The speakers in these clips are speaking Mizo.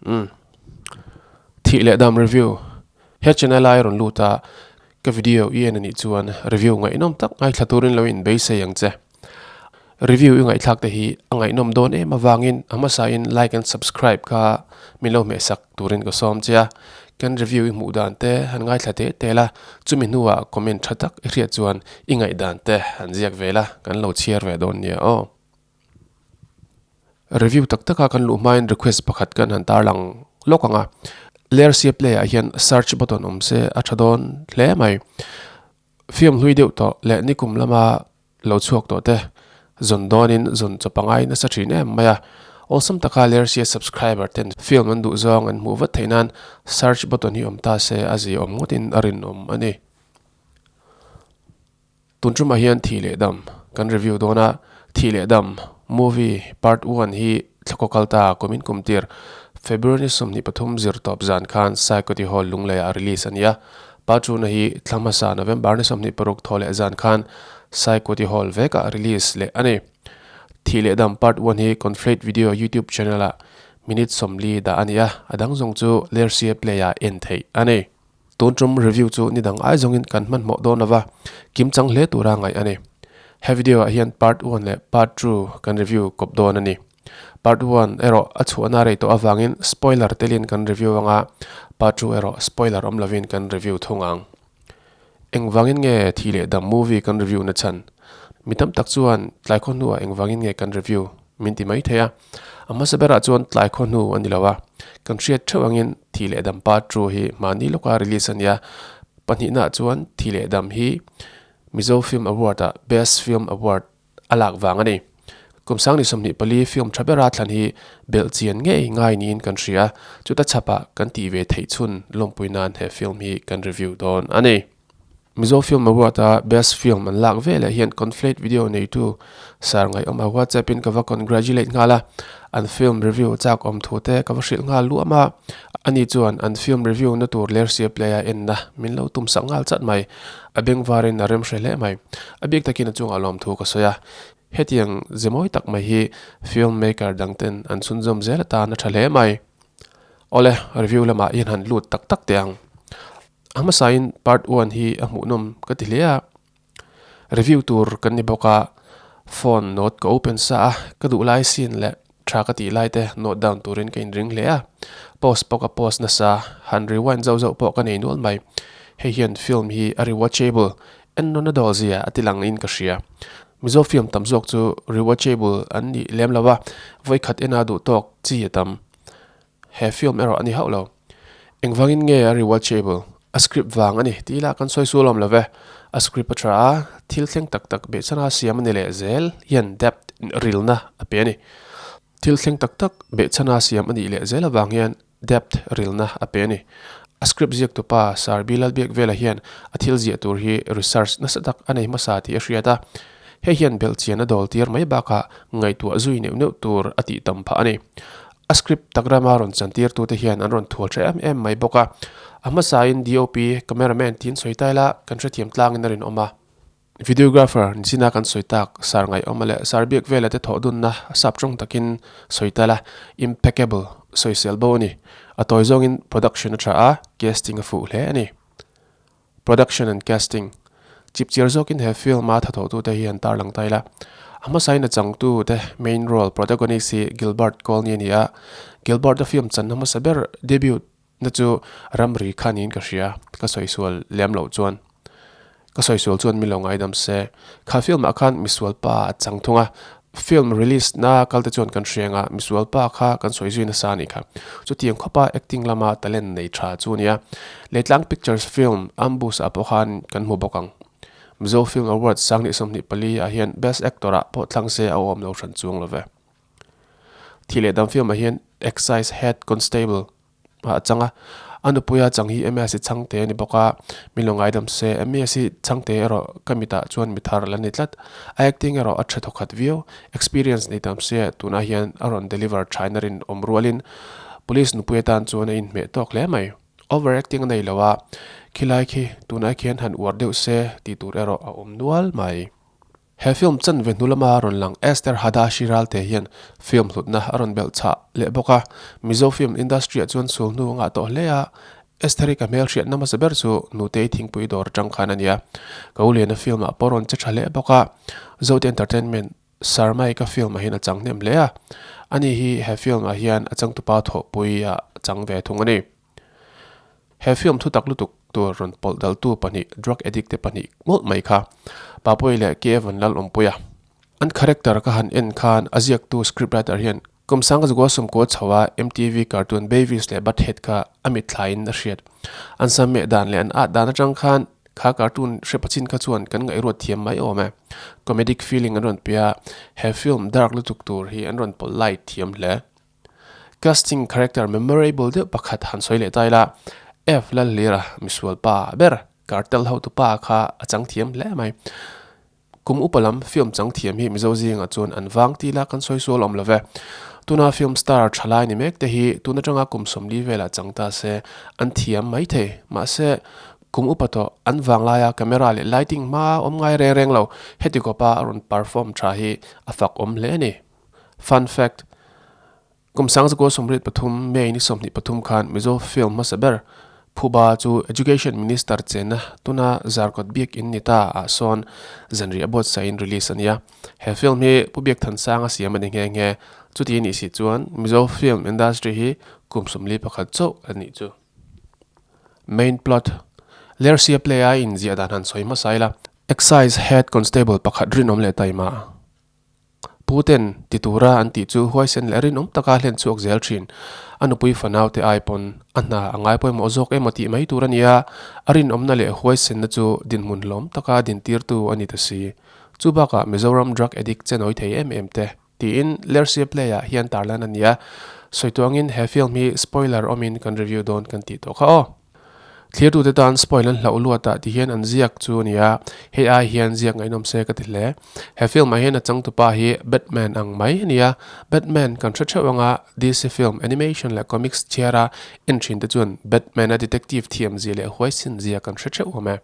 Umm. Thih leh dam review. He channel a i rawn lut a, ka video i en anih chuan review ngaihnawm tak ngaithla turin lo in beisei ang che. Review i ngaihthlak te hi a ngaihnawm dawn em avangin a hmasa in like and subscribe kha min lo hmehsak turin ka sawm che a. Kan review i hmuh dan te han ngaithla teh teh la, chumi hnuah comment tha tak i hriat chuan i ngaihdan te han ziak ve la, kan lo chhiar ve dawn nia aw. Review tak taka kan luh hmain request pakhat kan han tarlang lawk ang a, Lersia Play ah hian search button awm se a tha dawn hle mai. Film hlui deuh tawh leh nikum lama lo chhuak tawh te zawn dawnin zawn chaw pangai nasa thin em mai a. Awlsam taka Lersia subscriber ten film an duh zawng an hmuh vat theih nan search button hi awm ta se a ziaawm ngawtin a rinawm a ni. Tun tumah hian Thih leh Dam kan review dawn a, Thih leh Dam movie part one hi thlakaw kal ta kumin kum tir February ni 23 zirtawp zan khan Saikawti Hall Lungleiah a release a ni a, part two na hi thla hmasa November ni 26 thaw leh zan khan Saikawti Hall vekah release leh a ni. Thih leh Dam part one hi Conflate Video YouTube channel ah minute 40 dah a ni a, a dang zawng chu Lersia Play ah en theih a ni. Tun tum review chu ni dang ai zawngin kan hmanhmawh dawn lova, kim chang hle tura ngaih a ni. He video ah hian part one leh part two kan review kawp dawn a ni. Part one erawh a chhuahna rei tawh avangin spoiler telin kan review anga, part two erawh spoiler awm lovin kan review thung ang. Engvangin nge Thih leh Dam movie kan review na chhan? Mi tam tak chuan tlai khaw hnuah engvangin nge kan review min ti mai thei a. A hmasa berah chuan tlai khaw hnu a ni lo a, kan hriat theuh angin Thih leh Dam part two hi mahni lawka release a nia. Pahnihnaah chuan Thih leh Dam hi Mizo Film Award-ah Best Film Award a lak vang a ni. Kum sang ni 24 film tha bera thlan hi belh chian ngei ngai niin kan hria, chuta chhapah kan tih ve theih chhun lawmpui nan he film hi kan review dawn a ni. Mizo Film Award-a Best Film an lak ve leh hian Conflate Video neitu Sir Ngaihawma WhatsApp-in ka va congratulate nghal a, an film review chak awm thu te ka va hrilh nghal luam a, ani chuan an film review na tur Lersia Play-a enna min lo tum sak nghal chat mai. A beng varin a rem hre hle mai. A bik takin a chungah lawmthu ka sawi a, hetiang ze mawi tak mai hi film maker dang ten an chhunzawm zel atan a tha hle mai. Awle, review lamah hian han lut tak tak teh ang. A hmasain part one hi a hmuhnawm ka ti hle a, review tur kan ni bawk a, phone note ka open sa a, ka duh lai scene leh tha ka tih lai te note down turin ka inring hle a, pause pawh ka pause nasa, han rewind zauh zauh pawh ka nei nual mai, hei hian film hi a rewatchable en nawn a dawl zia a ti lang in ka hria, Mizo film tam zawk chu rewatchable an nih lem lo a, vawikhat ena duh tawk chi a tam. He film erawh a ni hauh lo. Engvangin nge a rewatchable? A script vang a ni tih lah kan sawi sual awm lo ve. A script a tha a, thil thleng tak tak behchhana siam a ni leh zel hian depth rilna a pe a ni. Thil thleng tak tak behchhana siam a nih leh zel avang hian depth rilna a pe a ni. A script ziaktupa Sir Bilal Biakvela hian a thil ziah tur hi research nasa tak a nei hmasa tih a hriat a. Hei hian belhchian a dawl tir mai bakah ngaihtuah zui neuh neuh tur a tih tam phah a ni. A script tak rama rawn chantir tute hian an rawn thual tha em em mai bawk a. A hmasain DOP, cameraman tiin sawi ta ila kan hrethiam tlangin a rinawm a. Videographer nicina kan sawi tak sar ngaihawma leh sar biak vela te thawh dunna a sap tawng takin sawi ta ila impeccable sawisel bo a ni. A tawi zawngin production a tha a, casting a fuh hle a ni. Production and Casting, Chipchiar zawkin he film a thathawhtute hi an tarlang ta ila. A hmasain a changtute main role protagonist hi Gilbert Colney a ni a. Gilbert-a film channa hmasa ber debut na chu ramri kha niin ka hria, ka sawisual lem loh chuan. Ka sawisual chuan min lo ngaidam se. Kha film ah khan misual pa a chang thung a, Film release na kal te chuan kan hriang a, misual pa kha kan sawi zui nasa a nih kha. Chutiang khawpa acting lama talent nei tha chu a nia. Leitlang Pictures film Ambush ah pawh khan kan hmu bawk ang. Mizo Film Awards sang 24 ah hian Best Actor ah pawh thlang se a awm lo hran chuang lo ve. Thih leh dam film ah hian Excise Head Constable a chang a, a nupuia chang hi MS-i chhangte a ni bawk a, min lo ngaidam se, MS-i chhangte erawh ka mitah chuan mi thar la ni tlat, a acting erawh a tha thawkhat viau, experience nei tam se tunah hian a rawn deliver thain a rinawm rualin police nupui atan chuan a inhmeh tawk hle mai, over acting a nei lo a, khilai khi tunah khian han uar deuh se tih tur erawh a awm nual mai. He film chanve hnu lama rawn lang Esther Hadashi Ralte hian film hlutna a rawn belh chhah leh bawk a, Mizo film industry-ah chuan sul hnu a ngah tawh hle a, Esther-i ka hmel hriatna hmasa ber chu Nutei thingpui dawr atang khan a ni a, ka u Liana film-ah pawh rawn che tha hle bawk a, Zote Entertainment Sarmai ka film-ah hian a chang hnem hle a, ani hi he film-ah hian a changtupa thawhpui a chang ve thung a ni. He film thutak lutuk tur rawn pawlh daltu pahnih drug addict te pahnih mawlh mai kha Papuii leh Kevan Lalawmpuia an character ka han en khan a ziaktu script writer hian kum sanga zukua sawmkua chho a MTV cartoon Beavis leh Butthead kha a mitthlaiin a hriat. An sam meh dan leh an at dan atang khan kha cartoon hre pachin kha chuan kan ngaihruat thiam mai awm e. Comedic feeling an rawn pe a, he film dark lutuk tur hi an rawn pawlh light thiam hle. Casting character memorable deuh pakhat han sawi leh ta ila, F Lalhlira misual pa ber cartel hotu pa kha a chang thiam hle mai. Kum upa lam film chang thiam hi Mizo zingah chuan an vang ti ila kan sawi sual awm lo ve. Tuna film star thalai ni mek te hi tun atanga kum 40 velah chang ta se an thiam mai thei. Mahse, kum upa tawh an vang laia camera leh lighting hma awm ngai reng reng lo heti kawpa a rawn perform tha hi a fak awm hle a ni. Fun fact, Kum 1973 May ni 23 khan Mizo film hmasa ber Phuba chu Education Minister chenna tuna Zarkawt Biak in ni ta ah sawn zanriah buatsaih in release a nia. He film hi Pu Biak Thansanga siam a ni nghe nghe. Chuti a nih si chuan Mizo film industry hi kum 41 chauh a nih chu. Main plot, Lersia play a inziah dan han sawi hmasa ila. Excise Head Constable pakhat rinawm leh taima. Pu ten ti tura an tih chu huaisen leh rinawm taka hlen chhuak zel thin. A nupui fanaute ai pawn a hna a ngai pawimawh zawk emaw tih mai tur a ni a, a rinawmna leh huaisenna chu dinhmun hlawm taka dintirtu a ni ta si. Chu bakah Mizoram drug addict che nawi thei em em te tiin Lersia Play ah hian tarlan a ni a, sawi tuangin he film hi spoiler awmin kan review dawn kan tih tawh kha aw. Thlirtute tan spoil an hlauh luat ah ti hian an ziak chu a ni a, hei ai hian ziak ngaihnawm se ka ti hle. He film ah hian a changtupa hi Batman ang mai a ni a, Batman kan hre theuh anga DC film, animation leh comics chhiara en thin te chuan Batman a detective thiam zia leh huaisin zia kan hre theuh awm e.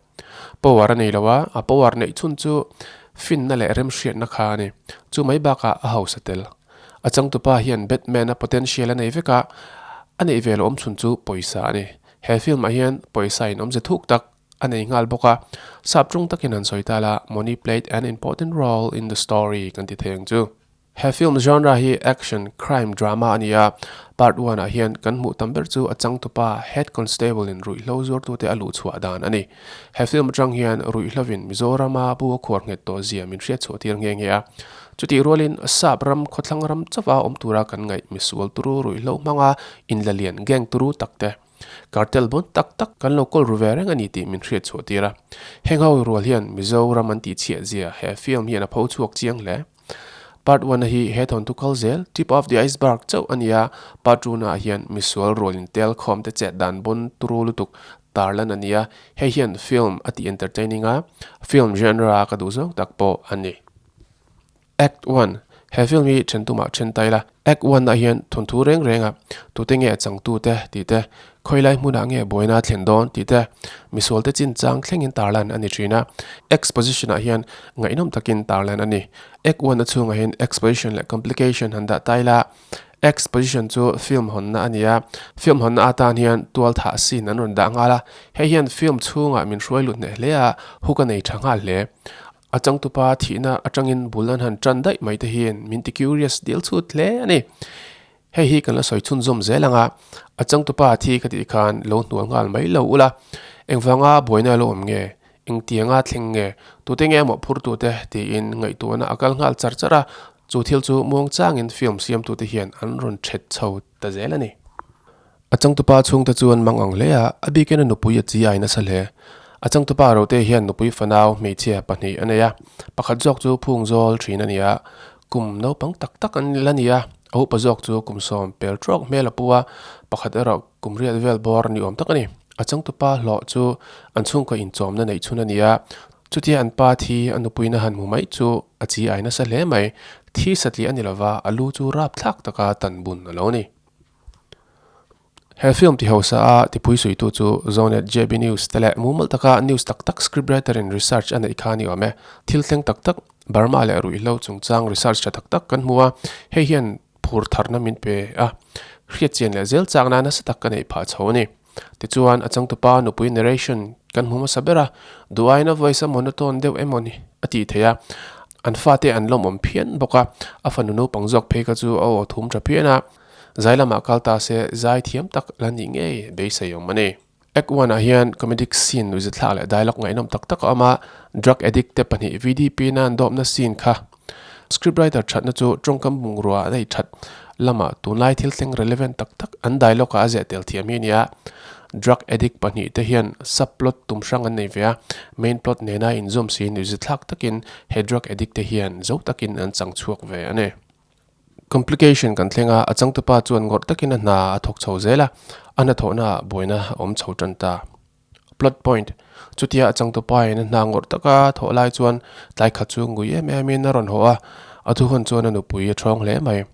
Power a nei lo a, a power neih chhun chu finna leh remhriatna kha a ni. Chu mai bakah a hausa tel. A changtupa hian Batman a potential a nei vek a, a neih ve loh awmchhun chu pawisa a ni. He film ah hian pawisa in awmze thuk tak a nei nghal bawk a, sap tung takin han sawi ta la, money played an important role in the story kan ti thei ang chu. He film genre hi action, crime drama a ni a, part one ah hian kan hmuh tam ber chu a changtupa head constable in ruihhlo zuartute a luh chhuah dan a ni. He film atang hian ruihhlovin Mizorama bu a khuar nghet tawh zia min hriat chhuah tir nghe nghe a. Chutih rualin sap ram khawthlang ram chauha awm tura kan ngaih misual turu ruihhlo hmanga inlalian gang turu tak te, cartel bawn tak tak kan lo kawl ru ve reng a ni tih min hriat chhuah tir a. Heng ho rual hian Mizoram an tihchhiah zia he film hian a pho chhuak chiang hle. Part one a hi he thawnthu kal zel, tip of the iceberg chauh a ni a, part two naah hian misual rual in tel khawm te chet dan bawn turu lutuk tarlan a ni a, hei hian film a ti entertaining a, film genre a ka duh zawng tak pawh a ni. Act one, He film hi then tumah then ta ila, Act one ah hian thawnthu reng reng a, tute nge a changtu te tih te, Khawilai hmunah nge buaina a thlen dawn tih te misualte chinchang thlengin tarlan a ni thin a. Exposition ah hian ngaihnawm takin tarlan a ni. Act one a chhungah hian exposition leh complication han dah ta ila, exposition chu film hawnna a ni a, film hawnna atan hian tual thah scene an rawn dah nghal a, hei hian film chhungah min hruai lut hneh hle a, hook a nei tha nghal hle. A changtupa thihna atangin bul an han tan daih mai te hian min ti curious dil chhut hle a ni. Hei hi kan la sawi chhunzawm zel ang a, a changtupa thi ka tih khan lo hnual nghal mai lo ula, engvanga buaina lo awm nge, engtianga thleng nge, tute nge mawh phur tute tiin ngaihtuahna a kal nghal char char a, chu thil chu muang changin film siamtute hian an rawn thet chho ta zel a ni. A changtupa chhungte chuan mang ang hle a, a bikin a nupui a chi ai nasa hle. A changtupa rote hian nupui fanau hmeichhia pahnih a nei a, pakhat zawk chu phung zawl thin a ni a, Kum naupang tak tak an la ni a, a upa zawk chu kum sawm pel trawk hmel a pu a, pakhat erawh kum riat vel bawr ni awm tak a ni. A changtupa hlawh chu an chhungkaw inchawmna neih chhun a ni a, chutia an pa thi a nupuina han hmu mai chu a chi ai nasa hle mai. Thi satliah a ni lova, a lu chu rapthlak taka tan bun a lo ni. He film ti hausa a tipui suitu chu Zonet JB News te leh mumal taka news tak tak script writer in research a neih kha a ni awm e. Thil thleng tak tak. Burma leh ruihhlo chungchang research tha tak tak kan hmu a, hei hian phur tharna min pe a, hriatchian leh zel chakna nasa tak ka neih phah chho a ni. Tichuan a changtupa nupui narration kan hmu hmasa ber a, duh aiin a voice a monotone deuh emaw ni a tih theih a, an fate an lawmawm phian bawk a, a fanu naupang zawk phei kha chu a aw thum tha phian a, zai lamah kal ta se zai thiam tak la nih ngei beisei awm a ni. Act one ah hian comedic scene nuihzathlak leh dialogue ngaihnawm tak tak a awm a, drug addict te pahnih VDP na an dawpna scene kha script writer thatna chu tawngkam bungrua a nei that lamah tunlai thil thleng relevant tak tak an dialogue ah a zeh tel thiam hi a ni a. Drug addict pahnih te hian sub plot tum hrang an nei ve a, main plot nena inzawm si nuihzathlak takin he drug addict te hian zo takin an chang chhuak ve a ni. Complication kan thleng a, a changtupa chuan ngawrh takin a hna a thawk chho zel a, a hnathawhna ah buaina a awm chho tan ta. Plot point, Chutia a changtupa in a hna ngawrh taka thawh lai chuan tlai khat chu ngui em em in a rawn haw a, a thuhawn chuan a nupui a thawng hle mai.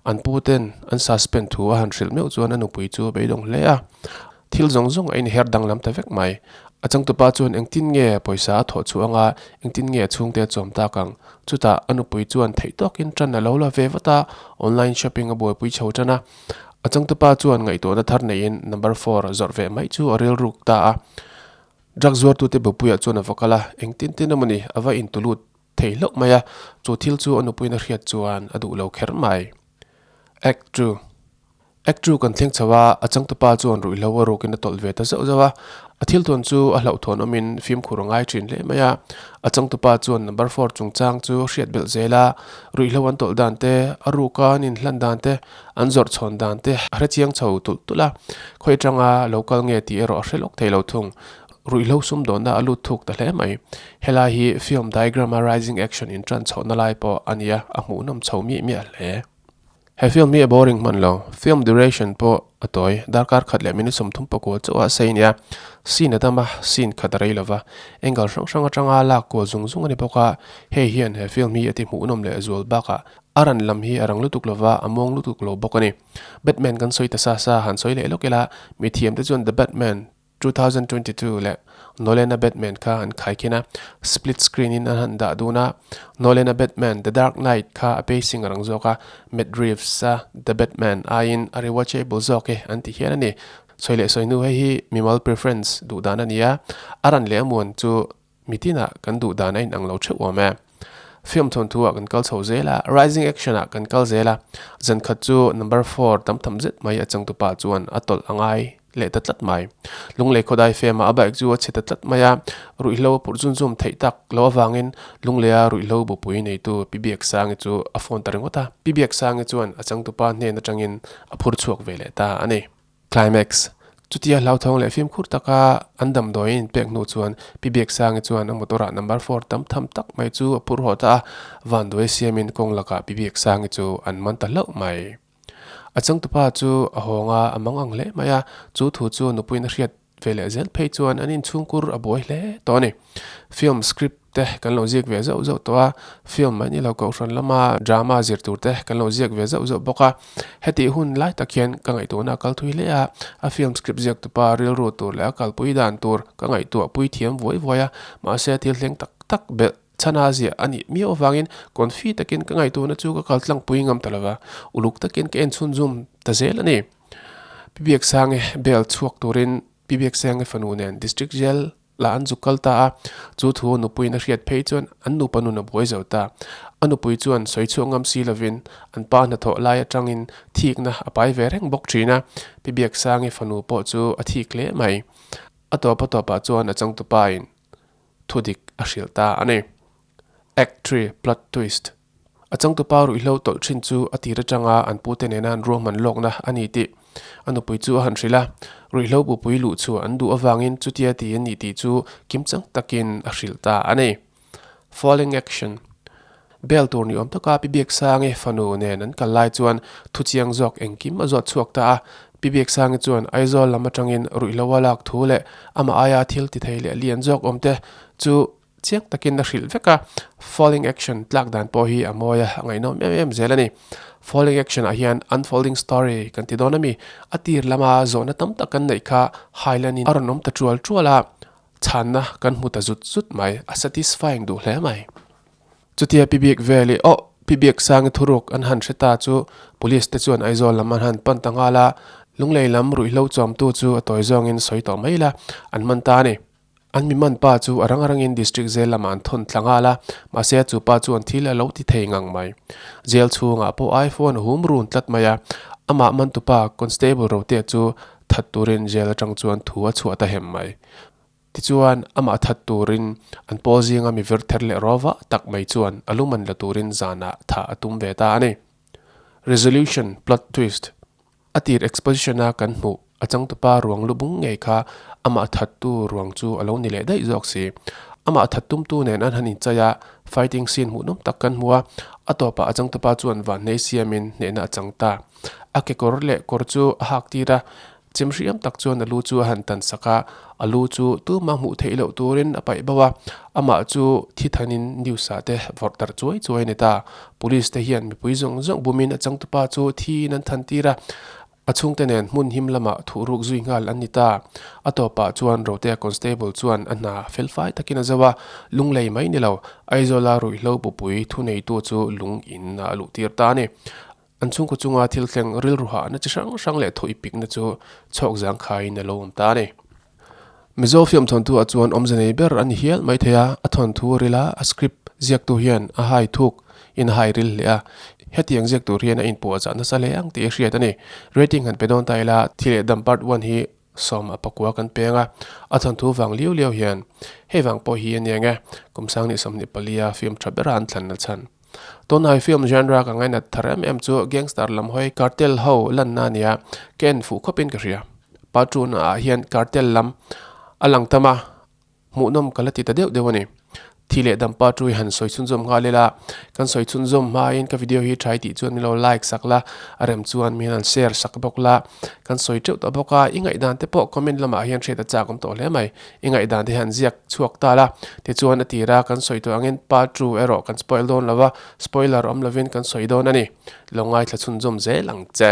An pu ten an suspend thu a han hrilh meuh chuan a nupui chu a beidawng hle a. Thil zawng zawng a inher danglam ta vek mai. A changtupa chuan engtin nge pawisa a thawh chhuah anga engtin nge a chhungte a chawm tak ang? Chutah a nupui chuan theih tawkin tan a lo la ve vat a, online shopping a buaipui chho tan a. A changtupa chuan ngaihtuahna thar neiin number four zawrh ve mai chu a rilruk ta a. Drug zuartute bupuiah chuan a va kal a, engtin tin emawni a va intulut thei hlauh mai a, chu thil chu a nupuiin a hriat chuan a duh lo kher mai. Act two. Act two kan thleng chho a, a changtupa chuan ruihhlo a rukin a tawlh ve ta zauh zauh a, a thil tawn chu a hlauhthawn awmin fimkhur a ngai thin hle mai a. A changtupa chuan number four chungchang chu a hriat belh zel a, ruihhlo an tawlh dan te, a ruka an inhlan dan te, an zawrh chhawn dan te a hre chiang chho tulh tulh a, khawi atanga lo kal nge tih erawh a hre lawk thei lo thung. Ruihhlo sumdawnna a lut thuk ta hle mai. Helai hi film diagram a rising action intan chhohna lai pawh a nia, a hmuhnawm chho miah miah hle. He film hi a boring hman lo. Film duration pawh a tawi, darkar khat leh minute 34 chauh a sei nia. Scene a dam a, scene khat a rei lova. Angle hrang hrang atanga lak kual zung zung a ni bawk a, hei hian he film hi a ti hmuhnawm leh zual bakah a ran lam hi a rang lutuk lova, a muang lutuk lo bawk a ni. Batman kan sawi ta sa sa, han sawi leh lawk ila, mithiamte chuan The Batman, 2022 leh Nolan-a Batman kha an khaikhin a, split screen in an han dah dun a. Nolan-a Batman, The Dark Knight kha a pacing a rang zawk a, Matt Reeves-a The Batman aiin a rewatchable zawk e an ti hial a ni. Sawi leh sawi hnu hei hi mimal preference duh dan a ni a, a ran leh a muan chu mitinah kan duh dan a inang lo theuh awm e. Film thawnthu ah kan kal chho zel a, rising action ah kan kal zel a, zan khat chu number four tam tham zet mai a changtupa chuan a tawlh a ngai leh ta tlat mai. Lunglei khawdai fema a bike chu a chhe ta tlat mai a, ruihhlo a purh zun zum theih tak lo avangin Lungleia ruihhlo bupui neitu Pi Biaksangi chu a phone ta ringawt a, Pi Biaksangi chuan a changtupa hnen atangin a phur chhuak ve leh ta a ni. Climax, Chutia hlauthawng leh fimkhur taka an damdawiin inpek hnu chuan Pi Biaksangi chuan a motor-ah number four tam tham tak mai chu a phur haw ta a, vanduai siamin kawng lakah Pi Biaksangi chu an man ta hlauh mai. A changtupa chu a hawng a, a mang ang hle mai a, chu thu chu nupuiin a hriat ve leh zel phei chuan an inchhungkur a buai hle tawh a ni. Film script te kan lo ziak ve zauh zauh tawh a, film mai ni lo kohhran lama drama zir tur te kan lo ziak ve zauh zauh bawk a. Hetih hun lai tak hian ka ngaihtuahna a kal thui hle a, a film script ziak tupa rilru tur leh a kalpui dan tur ka ngaihtuah pui thiam vuai vuai a, mahse thil thleng tak tak belh Chhana ziah a nih miau avangin confi takin ka ngaihtuahna chu ka kal tlangpui ngam ta lova, uluk takin ka en chhunzum ta zel a ni. Pi Biaksangi bel chhuak turin Pi Biaksangi fanu nen District Jail lah an zuk kal ta a, chu thu nupuiin a hriat phei chuan an nupa nun a buai zo ta. A nupui chuan sawi chhuak ngam si lovin an pa hnathawh lai atangin thikna a pai ve reng bawk thin a, Pi Biaksangi fanu pawh chu a thik hle mai. A tawp a tawpah chuan a changtupain Thudik a hrilh ta a ni. Act Three, Plot Twist A changtupa ruihhlo tawlh thin chu a tir atanga an pute nena an ruahman lawkna a ni tih a nupui chu a han hrilh a. Ruihhlo bupui luh chu an duh avangin chutia ti a ni tih chu kimchang takin a hrilh ta a ni. Falling Action Bel tur ni awm taka Pi Biaksangi fanu nen an kal lai chuan thuchiang zawk engkim a zawt chhuak ta a. Pi Biaksangi chuan Aizawl lam atangin ruihhlo a lak thu leh amah aia thil ti thei leh lian zawk awm te chu chiang takin a hrilh vek a. Falling action tlak dan pawh hi a mawi a, a ngaihnawm em em zel a ni. Falling action ah hian unfolding story kan ti dawn a mi? A tir lama zawhna tam tak kan neih kha Highland in a rawn awm ta tual tual a, chhanna kan hmu ta zut zut mai, a satisfying duh hle mai. Chutia Pi Biak Veli, Oh! Pi Biak Sangi thuruk an han hre ta chu Police te chuan Aizawl lam an han pan ta nghal a, Lunglei lam ruihhlo chawmtu chu a tawi zawngin sawi tawh mai la, an man ta a ni. An mi man pa chu a rang rangin District Jail lamah an thawn thla nghal a, mahse chu pa chuan thil a lo ti thei ngang mai. Jail chhungah pawh iPhone a hum run tlat mai a, amah mantupa Constable Rotea chu that turin jail atang chuan thu a chhuah ta hem mai. Tichuan, amah that turin an pawl zinga mi vir ther leh rawva tak mai chuan a lu man la turin zanah thah a tum ve ta a ni. Resolution, Plot Twist. A tir exposition a kan hmuh a changtupa ruang lu bung ngei kha amah thattu ruang chu a lo ni leh daih zawk si. Amah that tumtu nen an han inchai a, fighting scene hmuhnawm tak kan hmu a, a tawpah a changtupa chuan vanhnei siamin hnehna a chang ta. A kekawr leh kawr chu a hak tir a, Chem hriam tak chuan a lu chu a han tan sak a, a lu chu tumah hmuh theih loh turin a paih bo a, amah chu thi thanin news ah te vawrh darh chuai chuai a ni ta. Police te hian mipui zawng zawng bumin a changtupa chu thiin an than tir a, a chhungte nen hmun him lamah thuhruk zui nghal an ni ta. A tawpah chuan Rotea Constable chuan a hna felfai takin a zo a, lunglei mai ni lo, Aizawla ruihhlo bupui thuneitu chu lung in a luh tir ta a ni. An chhungkaw chunga thil thleng rilru hahna chi hrang hrang leh thaw ipikna chu chhawk zangkhaiin a lo awm ta a ni. Mizo film thawnthu ah chuan awmze nei ber a ni hial mai thei a, a thawnthu rila a script ziaktu hian a hai thuk in a hai ril hle a, hetiang ziak tur hian a inpuah zah nasa hle ang tih a hriat a ni. Rating han pe dawn ta ila, Thi leh Dam Part One hi sawm a pakua kan peng a, a thawnthu vang liau liau hian hei vang pawh hi a nia nge kum sang 24 a film tha bera an thlan na chhan. Tunhai film genre ka ngainat thar em em chu gangster lam hawi cartel ho lanna a nia, ka en fuh khawpin ka hria. Patuna ah hian cartel lam a lang tam a, hmuhnawm ka la ti ta deuh deuh a ni. Thi leh dam pa chu i han sawi chhunzawm nghal ila, kan sawi chhunzawm hmain ka video hi tha i tih chuan min lo like sak la, a rem chuan min han share sak bawk la, kan sawi teuh tawh bawk a, i ngaihdan te pawh comment lamah hian hriat a chak awm tawh hle mai. I ngaihdan te hian ziak chhuak ta la, tichuan a tira kan sawi tawh angin part 2 erawh kan spoil dawn lo va, spoiler awm lovin kan sawi dawn a ni. Lo ngaithla chhunzawm zel ang che.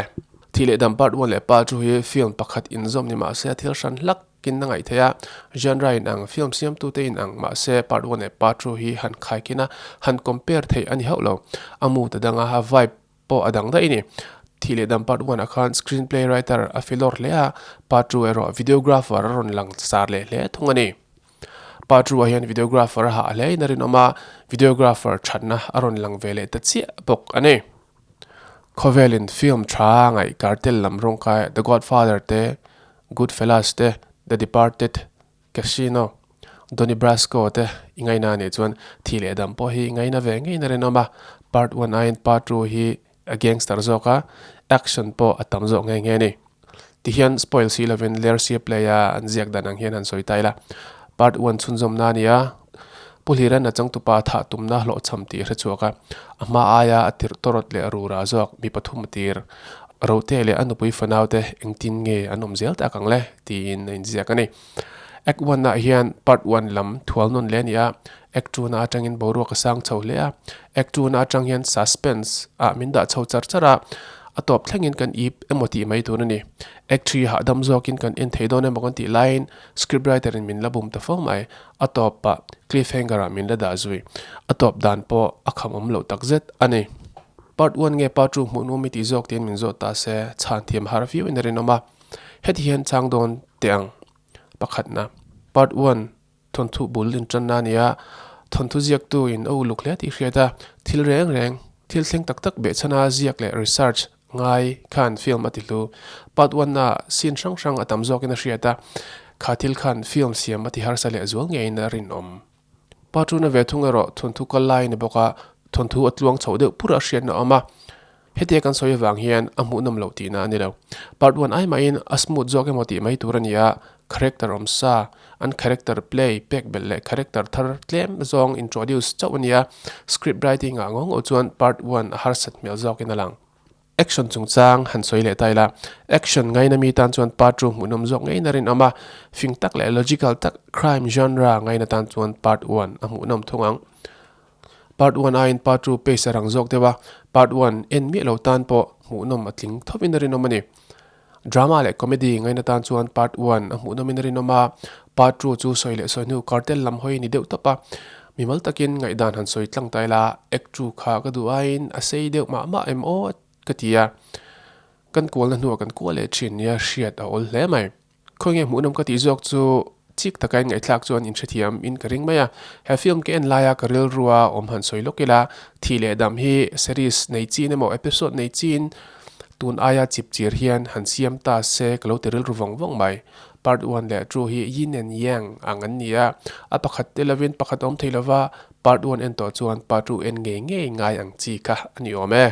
Thih leh dam part 1 leh part 2 hi film pakhat inzawm ni mahse a thil hran hlak in a ngaih theih a, genre in ang, film siamtute in ang mahse part 1 leh part 2 hi han khaikhin a, han compare theih a ni hauh lo. A mood a dang a, a vibe pawh a dang daih a ni. Thih leh dam part 1 ah khan screenplay writer a filawr hle a, part 2 erawh videographer a rawn lang sar leh hle thung a ni. Part 2 ah hian videographer a hah hle in a rinawm a, videographer thatna a rawn lang ve leh ta chiah bawk a ni. Khawvelin film tha ngaih cartel lam rawngkai The Godfather te, Goodfellas te, The Departed, Casino, Donnie Brasco te i ngaina anih chuan thih leh dam pawh hi i ngaina ve ngeiin a rinawm a, part 1 aiin part 2 hi a gangster zawk a, action pawh a tam zawk nghe nghe a ni. Tihian spoil si lovin Lersia play a an ziak dan ang hian han sawi ta ila. Part 1 chhunzawmna a ni a, Pu Hliran a changtupa thah tumna hlawhchham tih a hre chhuak a, a hma aia a tirh tawrawt leh rura zawk mi pathum a tir. Rote leh a nupui fanaute engtin nge an awm zel tak ang le? tiin a inziak a ni. Act 1 ah hian part 1 lam thual nawn leh a ni a, Act 2 na atangin boruak a sang chho hle a, Act 2 na atang hian suspense ah min dah chho char char a, a tawp thlengin kan ip emaw tih mai tur a ni. Act 3 hahdam zawkin kan en thei dawn emaw kan tih laiin script writer in min la bum ta fo mai, a tawpah cliffhanger ah min la dah zui. A tawp dan pawh a kham awm loh takzet a ni. Part 1 nge part 2 hmuh nuam i tih zawk tiin min zawt ta se, chhan thiam har viau in a rinawm a. Heti hian chang dawn teh ang. Pakhatna, Part 1, Thawnthu bul intanna a ni a, thawnthu ziaktu in a uluk hle tih hriat a, thil reng reng, thil thleng tak tak behchhana ziak leh research ngai khan film a ti hlu. Part 1 ah scene hrang hrang a tam zawkin a hriat a, kha thil khan film siam a ti harsa leh zual ngeiin a rinawm. Part 2 na ve thung erawh thawnthu kal lai a ni bawk a, thawnthu a tluang chhoh deuh pur a hriatna a awm a. Hetia kan sawi avang hian a hmuhnawm loh tihna a ni lo. Part 1 ai mahin a smooth zawk emaw tih mai tur a ni a, character awm sa, an character play pek belh leh character thar tlem zawng introduce chauh a ni a, script writing ah ngawh ngawh chuan part 1 a harsat hmel zawkin a lang. Action chungchang han sawi leh ta ila, action ngaina mi tan chuan part 2 hmuhnawm zawk ngeiin a rinawm a, fing tak leh logical tak crime genre ngaina tan chuan part 1 a hmuhnawm thung ang. Part 1 aiin part 2 pace a rang zawk deuh a, part 1 en miah lo tan pawh hmuhnawm a tling thovin a rinawm a ni. Drama leh comedy ngaina tan chuan part 1 a hmuhnawmin a rinawm a, part 2 chu sawi leh sawi hnu cartel lam hawi a ni deuh tawp a. Mimal takin ngaihdan han sawi tlang ta ila, Act 2 kha ka duh aiin a sei deuh mah mah em aw ka ti a. Kan kualna hnuah kan kual leh thin nia hriat a awl hle mai. Khawnge hmuhnawm ka tih zawk chu chik taka in ngaihthlak chuan inhrethiam in ka ring mai a. He film ka en laia ka rilrua awm han sawi lawk ila, thih leh dam hi series nei chin emaw episode nei chin tun aia chip chir hian han siam ta se ka lo ti rilru vawng vawng mai. Part one leh two hi yin and yang ang an ni a, a pakhat te lovin pakhat a awm thei lova, part one en tawh chuan part two en ngei ngei ngai ang chi kha a ni awm e.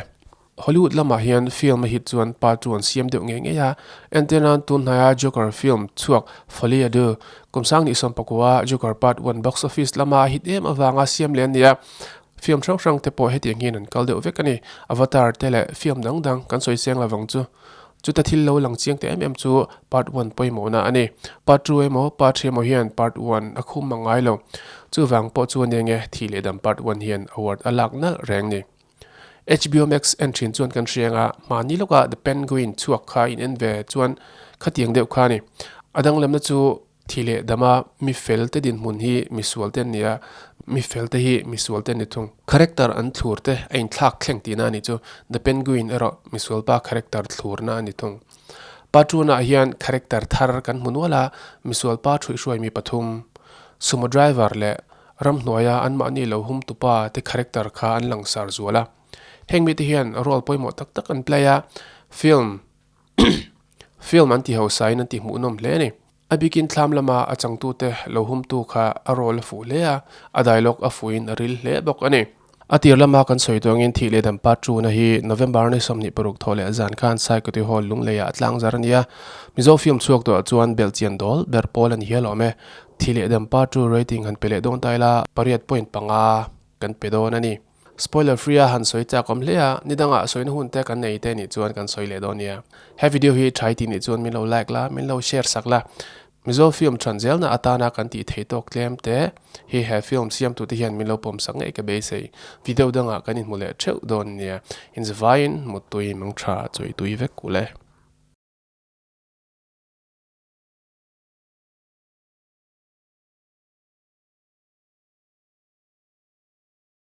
Hollywood lamah hian film a hit chuan part chu an siam deuh ngei ngei a, entir nan tun hnaia Joker film chhuak Folie à Deux kum sang ni 19 Joker part one box office lama a hit em avanga siam leh a ni a, film hrang hrang te pawh hetiang hian an kal deuh vek a ni. Avatar te leh film dang dang kan sawi seng lovang chu. Chuta thil lo lang chiang ta em em chu part one pawimawhna a ni. Part two emaw part three emaw hian part one a khum a ngai lo. Chuvang pawh chu a nia nge thih leh dam part one hian award a lak nalh reng ni. HBO Max en thin chuan kan hria anga mahni lawkah The Penguin chhuak kha in en ve chuan khatiang deuh kha a ni. A danglamna chu thi leh dama mi fel te dinhmun hi misual te an ni a, mi fel te hi misual te an ni thung. Character an thlur te a inthlak thleng tihna a nih chu. The Penguin erawh misual pa character thlurna a ni thung. Patruna ah hian character thar kan hmu nual a, misual pa thuihhruai mi pathum, sumo driver leh Ramhnuaia anmahni lo hum tupa te character kha an langsar zual a. Heng mite hian role pawimawh tak tak an play a, film film an ti hausain an ti hmuhnawm hle a ni. A bikin thlam lama a changtute lo humtu kha a role a fuh hle a, a dialogue a fuhin a ril hle bawk a ni. A tir lama kan sawi tuangin thih leh dam part two na hi November ni 26 thawh leh zan khan Saikawti Hall Lungleiah a tlang zar a ni a. Mizo film chhuak tawhah chuan belhchian dawl ber pawl a ni hial awm e. Thih leh dam part two rating han pe leh dawn ta ila pariat point panga kan pe dawn a ni. Spoiler free a han sawi chak awm hle a, ni dangah sawina hun te kan nei te nih chuan kan sawi leh dawn nia. He video hi tha i tih nih chuan min lo like la, min lo share sak la. Mizo film than zelna atana kan tih theih tawk tlem te hi he film siamtute hian min lo pawm sak ngei ka beisei. Video dangah kan inhmu leh theuh dawn nia. Inzavaiin muttui mangtha chawi tui vek u le.